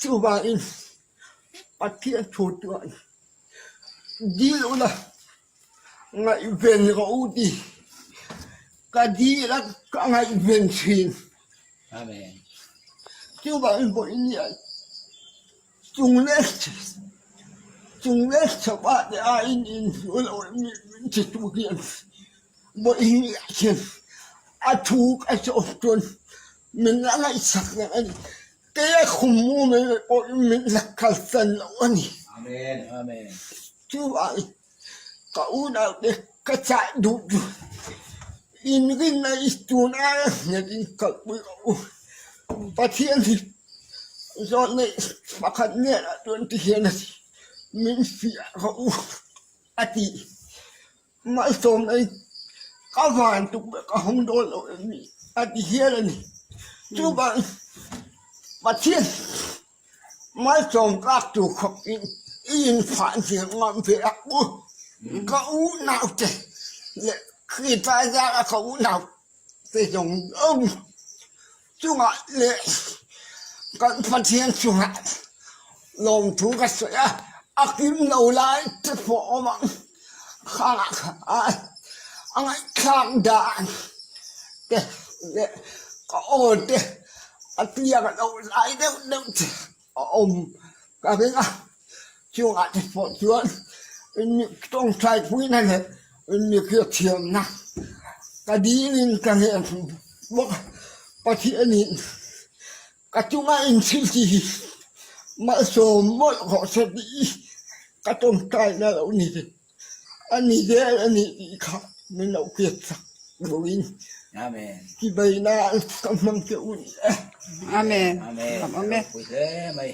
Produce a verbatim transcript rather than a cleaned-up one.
Cuba in Pathian thu tuan dil ula ngaihven ka u ti. Ka dil a ka ngaihven sin. Amen. Cuba in bo in ya. Chung le chung le chapa te a in in ula mi min chi tu kian. Bo in ya chen. A thu ka cho tun. Min la ngaihsak na ani. Kei a khum mu mai mai pawh in min la kalsan lo a ni. Amen, amen. Cuba in ka unaute ka chah duh duh. In rinna i tun a ngen in kalpui ka u. Pathian hi zawlnei pakhat nen a tuan ti hian a ti. Min fiah ka u a ti. Malsawmna in ka vantuk bek ka hung dawn lo em ni a ti hial a ni. Cuba in Pathian malsawm tlaktu khawp in i infan zir ngam ve a u. Ka unaute le Khrihfa zara ka unau te zong um. Chungah le kan Pathian chungah lawmthu ka sawi a, a kim lo lai te pawh awm ang. Khangah kha a, a ngaihthlak dan te le ka aw te a piang lo lai deuh deuh te a awm ka ring a. Chungah te pawh chuan in mi ṭawngṭaipui na le in mi kir thiamna ka dingin ka ngen bawk a. Pathianin ka chunga inchhil chi hi malsawm mawlh khawh se tih ka ṭawngṭaina lo ni te a ni zel a ni tih kha min lo hriatsak loin. Amen. Chibai na ka hmang che u ni e. Amen. Amen. Amen. Pui hle mai.